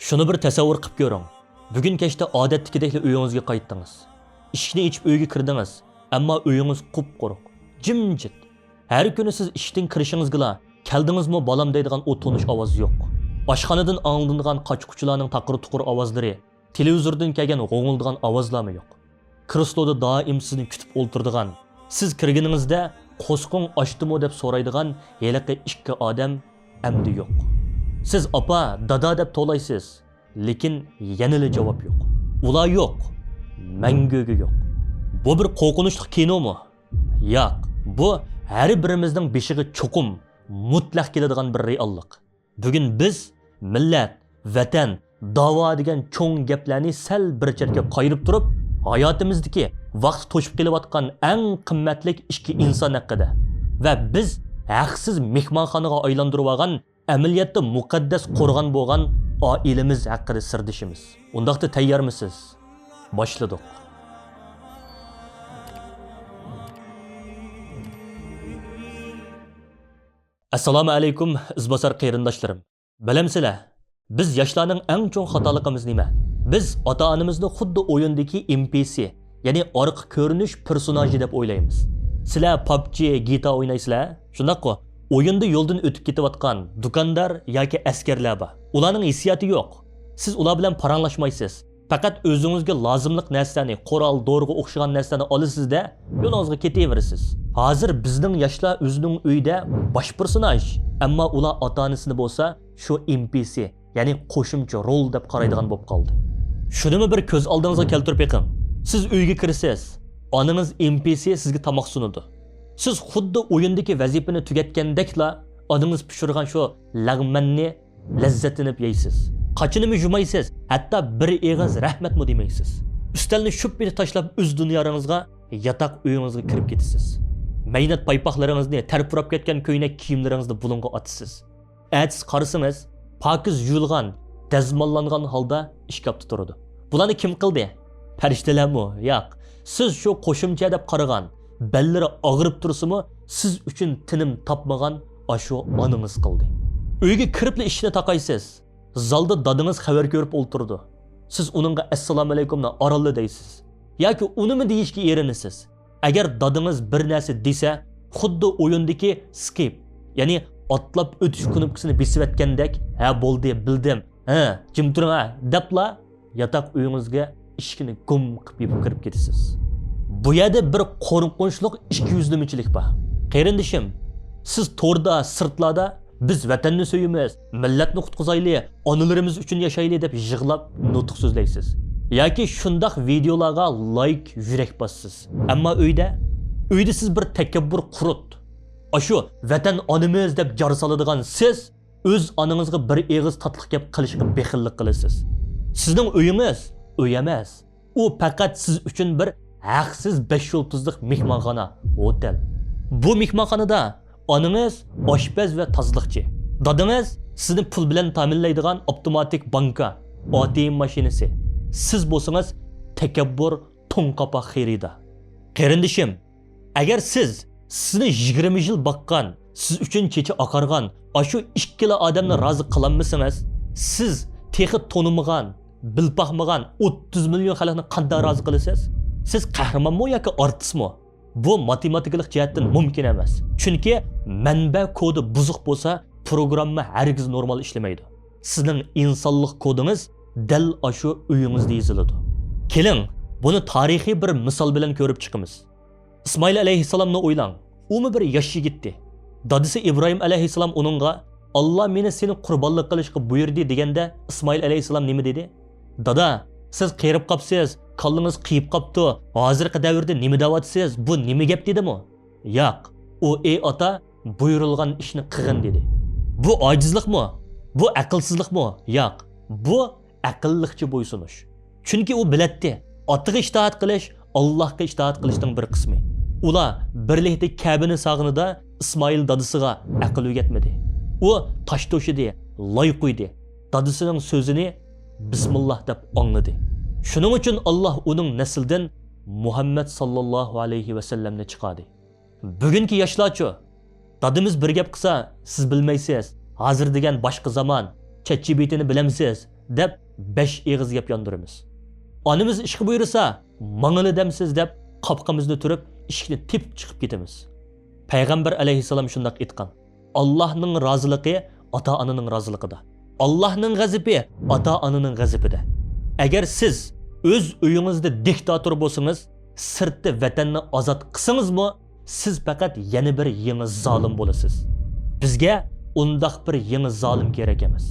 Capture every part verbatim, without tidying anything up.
شۇنى بىر تەسەۋۋۇر قىپ كۆرۈڭ. بۈگۈن كەچتە ئادەتتىكىدەكلا ئۆيىڭىزگە قايتتىڭىز. ئىشىكنى ئېچىپ ئۆيگە كىردىڭىز، ئەمما ئۆيىڭىز قۇپقۇرۇق، جىمجىت. ھەر كۈنى سىز ئىشتىن كىرىشىڭىزگىلا، «كەلدىڭىزمۇ، بالام؟» دەيدىغان ئۇ تونۇش ئاۋاز يوق. ئاشخانىدىن ئاڭلىنىدىغان قاچا-قۇچىلارنىڭ تاقىر-تۇقۇر ئاۋازلىرى، تېلېۋىزوردىن كەلگەن غوڭۇلدىغان ئاۋازلارمۇ يوق. كرېسلودا دائىم سىزنى كۈتۈپ ئولتۇرىدىغان، سىز كىرگىنىڭىزدە «قورسىقىڭ ئاچتىمۇ؟» دەپ سورايدىغان ھېلىقى ئىككى ئادەم ئەمدى يوق. سىز «ئاپا، دادا» دەپ توۋلايسىز، لېكىن يەنىلا جاۋاب يوق. ئۇلار يوق. مەڭگۈگە يوق. بۇ بىر قورقۇنچلۇق كىنومۇ؟ ياق. بۇ ھەر بىرىمىزنىڭ بېشىغا چوقۇم مۇتلەق كېلىدىغان بىر رېئاللىق. بۈگۈن بىز مىللەت، ۋەتەن، داۋا دېگەن چوڭ گەپلەرنى سەل بىر چەتكە قايرىپ تۇرۇپ، ھاياتىمىزدىكى ۋاقتى توشۇپ قېلىۋاتقان ئەڭ قىممەتلىك ئىككى ئىنسان ھەققىدە ۋە بىز ھەقسىز مېھمانخانىغا ئايلاندۇرۇۋالغان ئەمەلىيەتتە مۇقەددەس قورغان بولغان ئائىلىمىز ھەققىدە سىردىشىمىز. ئۇنداقتا تەييارمۇسىز؟ باشلىدۇق. ئەسسالامۇ ئەلەيكۇم، ئىزباسار قېرىنداشلىرىم. بىلەمسىلەر، بىز ياشلارنىڭ ئەڭ چوڭ خاتالىقىمىز نېمە؟ بىز ئاتا-ئانىمىزنى خۇددى ئويۇندىكى ئېن پىي سى، يەنى ئارقا كۆرۈنۈش پېرسوناژى دەپ ئويلايمىز. سىلەر پابجى، گىتا ئوينايسىلەر، شۇنداققۇ؟ ئويۇندا يولدىن ئۆتۈپ كېتىۋاتقان دۇكاندار ياكى ئەسكەرلەر بار. ئۇلارنىڭ ھېسسىياتى يوق. سىز ئۇلار بىلەن پاراڭلاشمايسىز. پەقەت ئۆزىڭىزگە لازىملىق نەرسىلەرنى، قورال، دورىغا ئوخشىغان نەرسىلەرنى ئالىسىز-دە، يولىڭىزغا كېتىۋېرىسىز. ھازىر بىزنىڭ ياشلار ئۆزىنىڭ ئۆيىدە باش پېرسوناژ، ئەمما ئۇلار ئاتا-ئانىسىنى بولسا شۇ ئېن پىي سى، يەنى قوشۇمچە رول دەپ قارايدىغان بولۇپ قالدى. شۇنىمۇ بىر كۆز ئالدىڭىزغا كەلتۈرۈپ بېقىڭ. سىز ئۆيگە كىرىسىز، ئانىڭىز ئېن پىي سى سىزگە تاماق سۇنىدۇ. سىز خۇددى ئويۇندىكى ۋەزىپىنى تۈگەتكەندەكلا ئانىڭىز پىشۇرغان شۇ لەغمەننى لەززەتلىنىپ يەيسىز. قاچىنىمۇ يۇمايسىز، ھەتتا بىر ئېغىز رەھمەتمۇ دېمەيسىز. ئۈستەلنى شۇپپىدە تاشلاپ، ئۆز دۇنياڭىزغا، ياتاق ئۆيىڭىزگە كىرىپ كېتىسىز. مەينەت پايپاقلىرىڭىزنى، تەرپىراپ كەتكەن كۆينەك كىيىملىرىڭىزنى بۇلۇڭغا ئاتىسىز. ئەتىسى قارىسىڭىز، پاكىز يۇيۇلغان، دەزماللانغان ھالدا ئىشكاپتا تۇرىدۇ. بۇلارنى كىم قىلدى؟ پەرىشتىلەرمۇ؟ ياق. سىز شۇ قوشۇمچە دەپ قارىغان، بەللىرى ئاغرىپ تۇرسىمۇ، سىز ئۈچۈن تىنىم تاپمىغان ئاشۇ ئانىڭىز قىلدى. ئۆيگە كىرىپلا ئىشىكنى تاقايسىز. زالدا دادىڭىز خەۋەر كۆرۈپ ئولتۇرىدۇ. سىز ئۇنىڭغا «ئەسسالامۇئەلەيكۇمنى» ئارانلا دەيسىز. ياكى ئۇنىمۇ دېيىشكە ئېرىنىسىز. ئەگەر دادىڭىز بىر نەرسە دېسە، خۇددى ئويۇندىكى سكىپ، يەنى ئاتلاپ ئۆتۈش كۇنۇپكىسىنى بېسىۋەتكەندەك، «ھە، بولدى، بىلدىم، ھە، جىم تۇرۇڭ، ھە» دەپلا ياتاق ئۆيىڭىزگە ئىشىكنى گۇم قىپ يېپىپ كىرىپ كېتىسىز. بۇ يەردە بىر قورقۇنچلۇق ئىككى يۈزلىمىچىلىك بار. قېرىندىشىم، سىز توردا، سىرتلاردا «بىز ۋەتەننى سۆيىمىز، مىللەتنى قۇتقۇزايلى، ئانىلىرىمىز ئۈچۈن ياشايلى» دەپ يىغلاپ نۇتۇق سۆزلەيسىز. ياكى شۇنداق ۋىدىيولارغا لايك، يۈرەك باسىسىز. ئەمما ئۆيدە؟ ئۆيدە سىز بىر تەكەببۇر قۇرت. ئاشۇ «ۋەتەن ئانىمىز» دەپ جار سالىدىغان سىز ئۆز ئانىڭىزغا بىر ئېغىز تاتلىق گەپ قىلىشقا بېخىللىق قىلىسىز. سىزنىڭ ئۆيىڭىز ئۆي ئەمەس. ئۇ پەقەت سىز ئۈچۈن بىر ھەقسىز بەش يۇلتۇزلۇق مېھمانخانا، ھوتېل. بۇ مېھمانخانىدا ئانىڭىز ئاشپەز ۋە تازىلىقچى. دادىڭىز سىزنى پۇل بىلەن تەمىنلەيدىغان ئاپتوماتىك بانكا، ئا تى ئېم ماشىنىسى. سىز بولسىڭىز تەكەببۇر، توڭ قاپاق خېرىدار. قېرىندىشىم، ئەگەر سىز سىزنى يىگىرمە يىل باققان، سىز ئۈچۈن چېچى ئاقارغان ئاشۇ ئىككىلا ئادەمنى رازى قىلالمىسىڭىز، سىز تېخى تونۇمىغان، بىلىپ باقمىغان ئوتتۇز مىليون خەلقنى قانداق رازى قىلىسىز؟ سىز قەھرىمانمۇ ياكى ئارتىسمۇ؟ بۇ ماتېماتىكىلىق جەھەتتىن مۇمكىن ئەمەس. چۈنكى مەنبە كودى بۇزۇق بولسا، پروگرامما ھەرگىز نورمال ئىشلىمەيدۇ. سىزنىڭ ئىنسانلىق كودىڭىز دەل ئاشۇ ئۆيىڭىزدە يېزىلىدۇ. كېلىڭ، بۇنى تارىخىي بىر مىسال بىلەن كۆرۈپ چىقىمىز. ئىسمائىل ئەلەيھىسسالامنى ئويلاڭ. ئۇمۇ بىر ياش يىگىتتى. دادىسى ئىبراھىم ئەلەيھىسسالام ئۇنىڭغا، «ئاللا مېنى سېنى قۇربانلىق قىلىشقا بۇيرۇدى» دېگەندە، ئىسمائىل ئەلەيھىسسالام نېمە دېدى؟ «دادا، سىز قېرىپ قاپسىز، كاللىڭىز قېيىپ قاپتۇ، ھازىرقى دەۋردە نېمە دەۋاتىسىز، بۇ نېمە گەپ؟» دېدىمۇ؟ ياق. ئۇ، «ئەي ئاتا، بۇيرۇلغان ئىشنى قىلغىن» دېدى. بۇ ئاجىزلىقمۇ؟ بۇ ئەقىلسىزلىقمۇ؟ ياق. بۇ ئەقىللىقچە بويسۇنۇش. چۈنكى ئۇ بىلەتتى، ئاتىغا ئىتائەت قىلىش ئاللاھقا ئىتائەت قىلىشنىڭ بىر قىسمى. ئۇلار بىرلىكتە كەبىنى ساغىنىدا ئىسمائىل دادىسىغا ئەقىل ئۆگەتمىدى. ئۇ تاش توشىدى، لاي قۇيدى. دادىسىنىڭ سۆزىنى بىسمىللاھ دەپ ئاڭلىدى. شۇنىڭ ئۈچۈن ئاللاھ ئۇنىڭ نەسلىدىن مۇھەممەد ساللاللاھۇ ئەلەيھى ۋەسەللەمنى چىقاردى. بۈگۈنكى ياشلارچۇ؟ دادىمىز بىر گەپ قىلسا، «سىز بىلمەيسىز، ھازىر دېگەن باشقا زامان، چات جى پى تى نى بىلەمسىز؟» دەپ، بەش ئېغىز گەپ ياندۇرىمىز. ئانىمىز ئىشقا بۇيرۇسا، ماڭىلى دەمسىز دەپ، قاپىقىمىزنى تۈرۈپ، ئىشىكنى تېپىپ چىقىپ كېتىمىز. پەيغەمبەر ئەلەيھىسسالام شۇنداق ئېيتقان: «ئاللاھنىڭ رازىلىقى ئاتا-ئانىنىڭ رازىلىقىدا. ئاللاھنىڭ غەزىپى ئاتا-ئانىنىڭ غەزىپىدە.» ئەگەر سىز ئۆز ئۆيىڭىزدە دىكتاتور بولسىڭىز، سىرتتا ۋەتەننى ئازاد قىلسىڭىزمۇ، سىز پەقەت يەنە بىر يېڭى زالىم بولىسىز. بىزگە ئۇنداق بىر يېڭى زالىم كېرەك ئەمەس.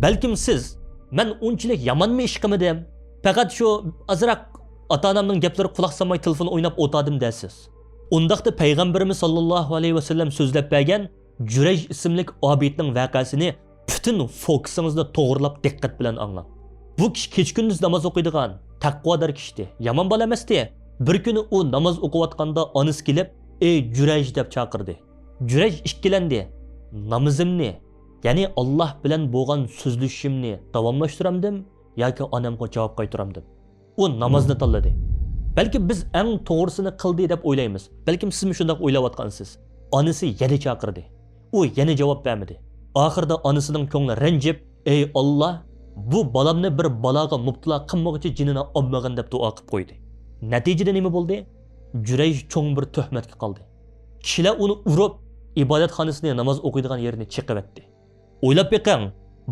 بەلكىم سىز، «مەن ئۇنچىلىك يامانمۇ ئىش قىلمىدىم؟ پەقەت شۇ ئازراق ئاتا-ئانامنىڭ گەپلىرىگە قۇلاق سالماي تېلېفون ئويناپ ئولتۇردۇم» دەرسىز. ئۇنداقتا پەيغەمبىرىمىز ساللاللاھۇ ئەلەيھى ۋەسەللەم سۆزلەپ بەرگەن جۈرەيج ئىسىملىك ئابىدنىڭ ۋەقەسىنى پۈتۈن فوكۇسىڭىزنى توغرىلاپ دىققەت بىلەن ئاڭلاڭ. بۇ كىشى كېچە-كۈندۈز ناماز ئوقۇيدىغان، تەقۋادار كىشىدى، يامان بالا ئەمەستى. بىر كۈنى ئۇ ناماز ئوقۇۋاتقاندا ئانىسى كېلىپ، «ئەي جۈرەيج» دەپ چاقىردى. جۈرەيج ئىككىلەندى. «نامىزىمنى، يەنى ئاللاھ بىلەن بولغان سۆزلىشىشىمنى داۋاملاشتۇرامدىم ياكى ئانامغا جاۋاب قايتۇرامدىم؟» ئۇ نامازنى تاللىدى. بەلكىم بىز ئەڭ توغرىسىنى قىلدى دەپ ئويلايمىز. بەلكىم سىزمۇ شۇنداق ئويلاۋاتقانسىز. ئانىسى يەنە چاقىردى. ئۇ يەنە جاۋاب بەرمىدى. ئاخىرىدا ئانىسىنىڭ كۆڭلى رەنجىپ، «ئەي ئاللاھ، بۇ بالامنى بىر بالاغا مۇپتىلا قىلمىغۇچە جېنىنى ئالمىغىن» دەپ دۇئا قىلىپ قويدى. نەتىجىدە نېمە بولدى؟ جۈرەيج چوڭ بىر تۆھمەتكە قالدى. كىشىلەر ئۇنى ئۇرۇپ، ئىبادەتخانىسىنى، ناماز ئوقۇيدىغان يېرىنى چېقىۋەتتى. ئويلاپ بېقىڭ،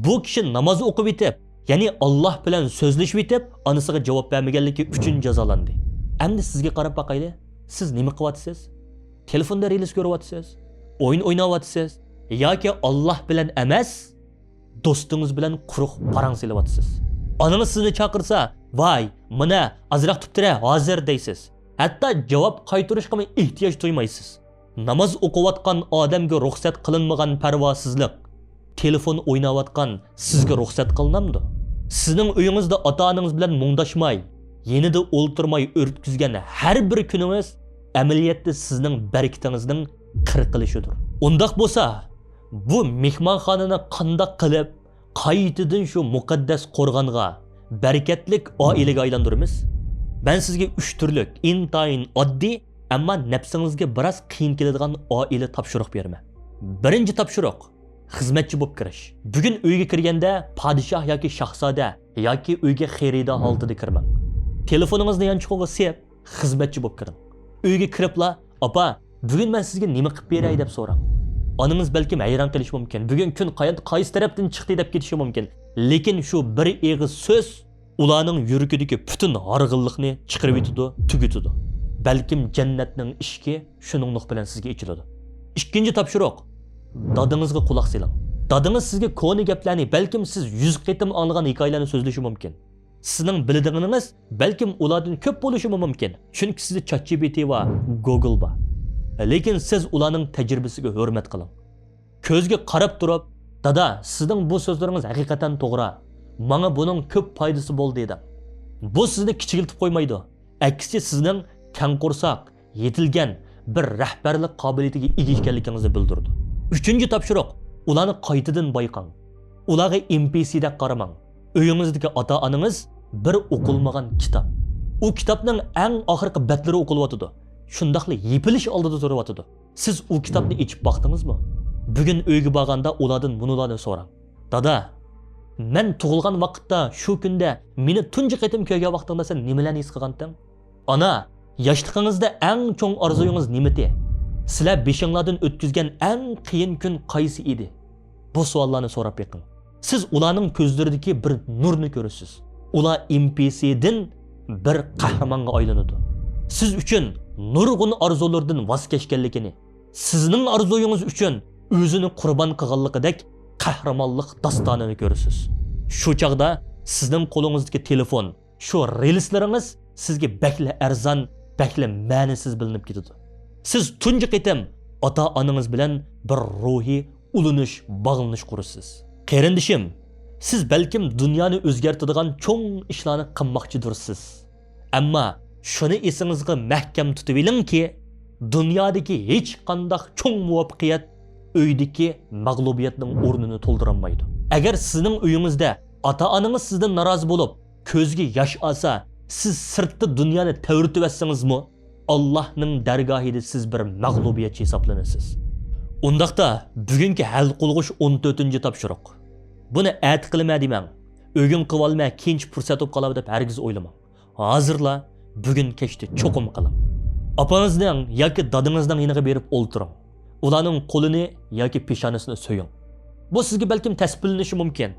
بۇ كىشى ناماز ئوقۇۋېتىپ، يەنى ئاللاھ بىلەن سۆزلىشىۋېتىپ، ئانىسىغا جاۋاب بەرمىگەنلىكى ئۈچۈن جازالاندى. ئەمدى سىزگە قاراپ باقايلى، سىز نېمە قىلىۋاتىسىز؟ تېلېفوندا رېلس كۆرۈۋاتىسىز، ئويۇن ئويناۋاتىسىز ياكى ئاللاھ بىلەن ئەمەس، دوستىڭىز بىلەن قۇرۇق پاراڭ سېلىۋاتىسىز. ئانىڭىز سىزنى چاقىرسا، «ۋاي، مانا، ئازراق تۇرۇپ تۇرە، ھازىر» دەيسىز. ھەتتا جاۋاب قايتۇرۇشقىمۇ ئېھتىياج تۇيمايسىز. ناماز ئوقۇۋاتقان ئادەمگە رۇخسەت قىلىنمىغان پەرۋاسىزلىق، تېلېفون ئويناۋاتقان سىزگە رۇخسەت قىلىنامدۇ؟ سىزنىڭ ئۆيىڭىزدە ئاتا-ئانىڭىز بىلەن مۇڭداشماي، يېنىدا ئولتۇرماي ئۆتكۈزگەن ھەر بىر كۈنىڭىز ئەمەلىيەتتە سىزنىڭ بەرىكىتىڭىزنىڭ قىرقىلىشىدۇر. ئۇنداق بولسا، بۇ مېھمانخانىنى قانداق قىلىپ قايتىدىن شۇ مۇقەددەس قورغانغا، بەرىكەتلىك ئائىلىگە ئايلاندۇرىمىز؟ مەن سىزگە ئۈچ تۈرلۈك، ئىنتايىن ئاددىي، ئەمما نەپسىڭىزگە بىراز قىيىن كېلىدىغان ئائىلە تاپشۇرۇق بېرىمەن. بىرىنچى تاپشۇرۇق، خىزمەتچى بولۇپ كىرىش. بۈگۈن ئۆيگە كىرگەندە پادىشاھ ياكى شاھزادە ياكى ئۆيگە خېرىدار ھالىتىدە كىرمەڭ. تېلېفونىڭىزنى يانچۇقىغا سېلىپ، خىزمەتچى بولۇپ كىرىڭ. ئۆيگە كىرىپلا، «ئاپا، بۈگۈن مەن سىزگە نېمە قىلىپ بېرەي؟» دەپ سوراڭ. ئانىڭىز بەلكىم ھەيران قېلىشى مۇمكىن، «بۈگۈن كۈن قايان-، قايسى تەرەپتىن چىقتى؟» دەپ كېتىشى مۇمكىن. لېكىن شۇ بىر ئېغىز سۆز ئۇلارنىڭ يۈرىكىدىكى پۈتۈن ھارغىنلىقنى چىقىرىۋېتىدۇ، تۈگىتىدۇ. بەلكىم جەننەتنىڭ ئىشىكى شۇنىڭلىق بىلەن سىزگە ئېچىلىدۇ. ئىككىنچى تاپشۇرۇق، دادىڭىزغا قۇلاق سېلىڭ. دادىڭىز سىزگە كونا گەپلەرنى، بەلكىم سىز يۈز قېتىم ئاڭلىغان ھېكايىلەرنى سۆزلىشى مۇمكىن. سىزنىڭ بىلىدىغىنىڭىز بەلكىم ئۇلاردىن كۆپ بولۇشىمۇ مۇمكىن، چۈنكى سىزدە چات جى پى تى بار، گوگل بار. لېكىن سىز ئۇلارنىڭ تەجرىبىسىگە ھۆرمەت قىلىڭ. كۆزىگە قاراپ تۇرۇپ، «دادا، سىزنىڭ بۇ سۆزلىرىڭىز ھەقىقەتەن توغرا. ماڭا بۇنىڭ كۆپ پايدىسى بولدى» دەڭ. بۇ سىزنى كىچىكلىتىپ قويمايدۇ. ئەكسىچە، سىزنىڭ كەڭ قورساق، يېتىلگەن بىر رەھبەرلىك قابىلىيىتىگە ئىگە ئىكەنلىكىڭىزنى بىلدۈرىدۇ. ئۈچىنچى تاپشۇرۇق، ئۇلارنى قايتىدىن بايقاڭ. ئۇلارغا ئېن پى سى دەك قارىماڭ. ئۆيىڭىزدىكى ئاتا-ئانىڭىز بىر ئوقۇلمىغان كىتاب. ئۇ كىتابنىڭ ئەڭ ئاخىرقى بەتلىرى ئوقۇلۇۋاتىدۇ. شۇنداقلا يېپىلىش ئالدىدا تۇرۇۋاتىدۇ. سىز ئۇ كىتابنى ئېچىپ باقتىڭىزمۇ؟ بۈگۈن ئۆيگە بارغاندا ئۇلاردىن مۇنۇلارنى سوراڭ. «دادا، مەن تۇغۇلغان ۋاقىتتا، شۇ كۈندە مېنى تۇنجى قېتىم كۆرگەن ۋاقتىڭدا سەن نېمىلەرنى ھېس قىلغانتىڭ؟ ئانا، ياشلىقىڭىزدا ئەڭ چوڭ ئارزۇيىڭىز نېمىتى؟ سىلەر بېشىڭلاردىن ئۆتكۈزگەن ئەڭ قىيىن كۈن قايسى ئىدى؟» بۇ سوئاللارنى سوراپ بېقىڭ. سىز ئۇلارنىڭ كۆزلىرىدىكى بىر نۇرنى كۆرىسىز. ئۇلار ئېن پى سى دىن بىر قەھرىمانغا ئايلىنىدۇ. سىز ئۈچۈن نۇرغۇن ئارزۇلىرىدىن ۋاز كەچكەنلىكىنى، سىزنىڭ ئارزۇيىڭىز ئۈچۈن ئۆزىنى قۇربان قىلغانلىقىدەك قەھرىمانلىق داستانىنى كۆرىسىز. شۇ چاغدا سىزنىڭ قولىڭىزدىكى تېلېفون، شۇ رېلسلىرىڭىز سىزگە بەكلا ئەرزان، بەكلا مەنىسىز بىلىنىپ كېتىدۇ. سىز تۇنجى قېتىم ئاتا-ئانىڭىز بىلەن بىر روھىي ئۇلىنىش، باغلىنىش قۇرىسىز. قېرىندىشىم، سىز بەلكىم دۇنيانى ئۆزگەرتىدىغان چوڭ ئىشلارنى قىلماقچىدۇرسىز. ئەمما شۇنى ئېسىڭىزغا مەھكەم تۇتۇۋېلىڭكى، دۇنيادىكى ھېچقانداق چوڭ مۇۋەپپەقىيەت ئۆيدىكى مەغلۇبىيەتنىڭ ئورنىنى تولدۇرالمايدۇ. ئەگەر سىزنىڭ ئۆيىڭىزدە ئاتا-ئانىڭىز سىزدىن نارازى بولۇپ، كۆزىگە ياش ئالسا، سىز سىرتتا دۇنيانى تەۋرىتىۋەتسىڭىزمۇ، ئاللاھنىڭ دەرگاھىدا سىز بىر مەغلۇبىيەتچى ھېسابلىنىسىز. ئۇنداقتا، بۈگۈنكى ھەل قىلغۇچ ئون تۆتىنچى تاپشۇرۇق. بۇنى ئەتە قىلىمەن دېمەڭ. ئۆگۈن قىلىۋالماي، كېيىنچە پۇرسەت بولۇپ قالار دەپ ھەرگىز ئويلىماڭ. ھازىرلا، بۈگۈن كەچتە چوقۇم قىلىڭ. ئاپىڭىزنىڭ ياكى دادىڭىزنىڭ يېنىغا بېرىپ ئولتۇرۇڭ. ئۇلارنىڭ قولىنى ياكى پېشانىسىنى سۆيۈڭ. بۇ سىزگە بەلكىم تەس بىلىنىشى مۇمكىن.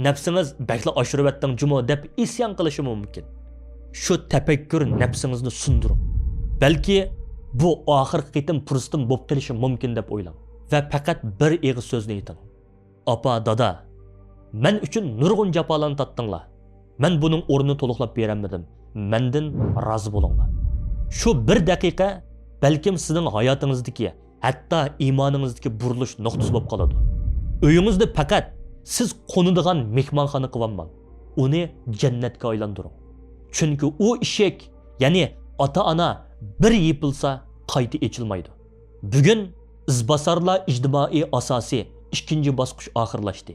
نەپسىڭىز بەكلا ئاشۇرۇۋەتتىڭ جۇمۇ دەپ ئىسيان قىلىشى مۇمكىن. شۇ تەپەككۇر نەپسىڭىزنى سۇندۇرۇڭ. بەلكى بۇ ئاخىرقى قېتىم پۇرسىتىم بولۇپ قېلىشى مۇمكىن دەپ ئويلاڭ. ۋە پەقەت بىر ئېغىز سۆزنى ئېيتىڭ. ئاپا، دادا، مەن ئۈچۈن نۇرغۇن جاپالارنى تارتتىڭلار. مەن بۇنىڭ ئورنىنى تولۇقلاپ بېرەلمىدىم. مەندىن رازى بولۇڭلار. شۇ بىر دەقىقە بەلكىم سىزنىڭ ھاياتىڭىزدىكى، ھەتتا ئىمانىڭىزدىكى بۇرۇلۇش نۇقتىسى بولۇپ قالىدۇ. ئۆيىڭىزنى پەقەت سىز قونىدىغان مېھمانخانا قىلىۋالماڭ. ئۇنى جەننەتكە ئايلاندۇرۇڭ. چۈنكى ئۇ ئىشىك، يەنى ئاتا-ئانا بىر يېپىلسا، قايتا ئېچىلمايدۇ. بۈگۈن ئىزباسارلار ئىجتىمائىي ئاساسى ئىككىنچى باسقۇچ ئاخىرلاشتى.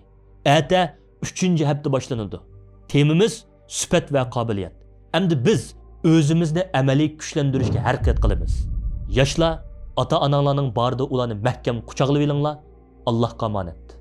ئەتە ئۈچىنچى ھەپتە باشلىنىدۇ. تېمىمىز سۈپەت ۋە قابىلىيەت. ئەمدى بىز ئۆزىمىزنى ئەمەلىي كۈچلەندۈرۈشكە ھەرىكەت قىلىمىز. ياشلار، ئاتا-ئاناڭلارنىڭ بارىدا ئۇلارنى مەھكەم قۇچاقلىۋېلىڭلار. ئاللاھقا ئامانەت.